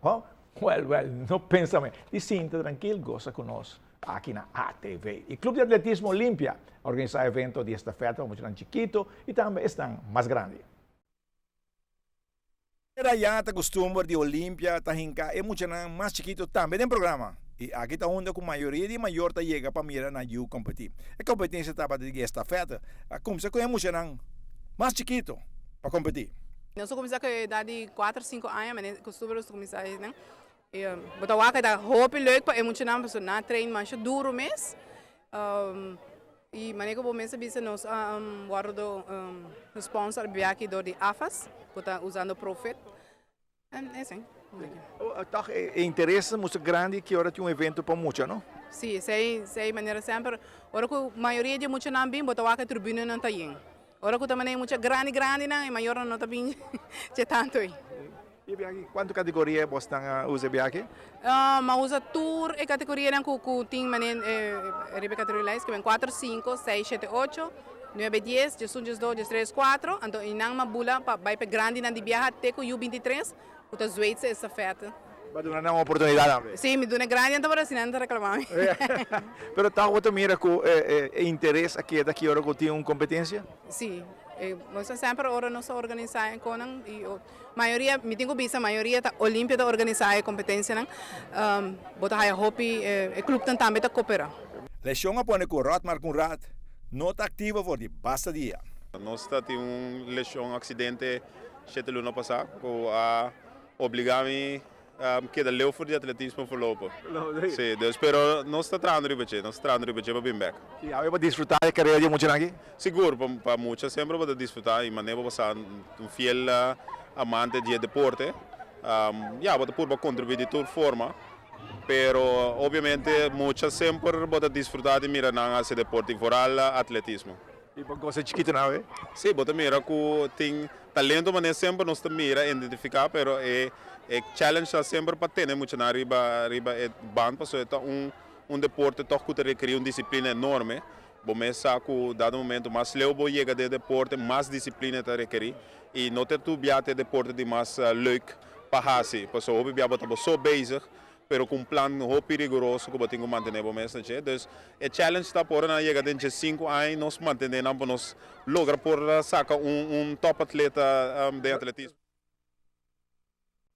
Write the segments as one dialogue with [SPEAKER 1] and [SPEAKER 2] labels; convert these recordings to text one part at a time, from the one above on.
[SPEAKER 1] Oh, wel, wel, no pensa me. Di sinta trankil, gosa ku nos aki na ATV. E Club di Atletismo Olimpia a organisa evento di estafeta pa muchanan chikito y tambe esnan mas grandi. Era ya ta custumber di Olimpia ta hinca e muchanan mas chikito tambe den programa y aki ta unda cu mayoria di mayor ta yega pa mira nan yu competi. E competencia tabata di estafeta a cuminsa cu e muchanan mas chikito pa competi.
[SPEAKER 2] Nos a cuminsa cu e edad di cuater, cinco aña, mane costumber nos a cuminsa esnan. Y bo ta wak e ta hopi leuk pa e muchanan pasobra nan a train masha duro mes. Y mane cu bo mes a bisa nos a wordo gesponsor biaha dor di AFAS cu ta usando Profit. En esei.
[SPEAKER 1] Toch e interes ta mustra grandi ki ora tin un evento pa mucha, no?
[SPEAKER 2] Sí, esei, esei manera semper. Ora ku mayoria di e muchanan bin, bo ta wak e tribunenan ta yen. Ora ku ta manera e mucha grandi grandinan, e mayornan no ta bin dje tantu ei.
[SPEAKER 1] I e biaha aki, kuantu kategoria bos tan a usa e biaha aki?
[SPEAKER 2] Mi a usa tur e kategorianan ku tin manera riba e kategoria lijst, ku ben kuater, sinku, seis, shete, ocho, nuebe, dies, diesun, diesdos, diestres, kuatro. Anto einan mi a bula pa bai pa e grandinan di biaha te ku yu bintitres. Ku ta Zweedse estafette.
[SPEAKER 1] Bo a duna nan un oportunidat tambe.
[SPEAKER 2] Sí, mi duna e grandi anto pero asina nan ta reclama mi.
[SPEAKER 1] Pero tòg bo ta mira ku e interes a keda ki ora ku tin un kompetensia?
[SPEAKER 2] Sí, nos ta semper ora nos ta organisá e konan i mayoria, mi tin ku bisa mayoria ta Olimpia ta organisá e kompetensianan, bo ta haya hopi e klupnan tambe ta koperá.
[SPEAKER 1] Leshon a pone ku Rotmar Coenraad no ta aktivo for di basta dia.
[SPEAKER 3] Nos ta tin un leshon aksidente Shete luna pasá ku a obligá mi keda leu for di atletismo voorlopig. Sí, dus pero nos ta trahando riba dje, nos ta trahando riba dje pa bin bèk.
[SPEAKER 1] I awe bo disfrutá e karera di e muchanan aki?
[SPEAKER 3] Sigur, pa mucha semper bo ta disfrutá i manera bo pasá un fiel amante di e deporte, ya bo ta purba kontribuí di tur forma, pero obviamente mucha semper bo ta disfrutá di mira nan hasi deporte i vooral atletismo.
[SPEAKER 1] I bo gosa chikito nan awe?
[SPEAKER 3] Sí, bo ta mira ku tin talento manera semper nos ta mira, identifiká, pero e e challenge ta semper pa tene muchanan riba riba e band pasobra e ta un un deporte tòg ku ta rekerí un disiplina enorme. Bo mes sa ku dado momento mas leu bo yega den e deporte mas disiplina e ta rekerí i no ta tur bia ta e deporte di mas leuk pa hasi pasobra hopi bia bo ta bo so bezig pero ku un plan hopi riguroso ku bo tin ku mantené bo mes na dje. Dus e challenge ta por ora nan yega den dje sinku aña nos mantené nan pa nos logra por saka un un top atleta den atletismo.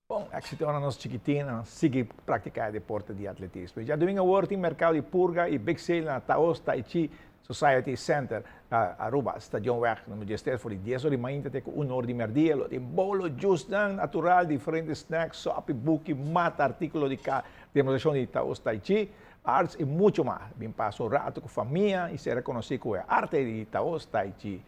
[SPEAKER 1] Bon éxito na nos chikitinnan sigui praktiká e deporte di atletismo. Djadumingu awor tin merkado di purga i big sale na Taos Tai Chi Society Center na Aruba, Stadionweg number diestres for di dies or di mainta te ku un or di merdia. Lo tin bolo, jusnan natural, diferente snacks, sopi, buki, mata, artíkulo di ka, demostrashon di Taos Tai Chi, arts i mucho mas. Bin pasa un rato ku famia i sera konosí ku e arte di Taos Tai Chi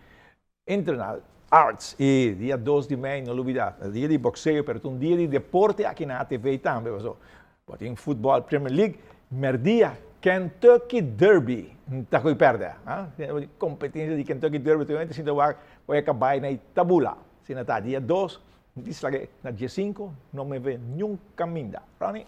[SPEAKER 1] Internal Arts. I dia dos di mei, no lubida, ta dia di boxeo pero ta un dia di deporte aki na ATV tambe paso bo tin futbol Premier League merdia Kentucky Derby ta koe perde ha competencia di Kentucky Derby tur hende sinta wak koe a kabay na e tabula asina ta dia dos di slaga na diesinco no meve niun caminda. Ronnie.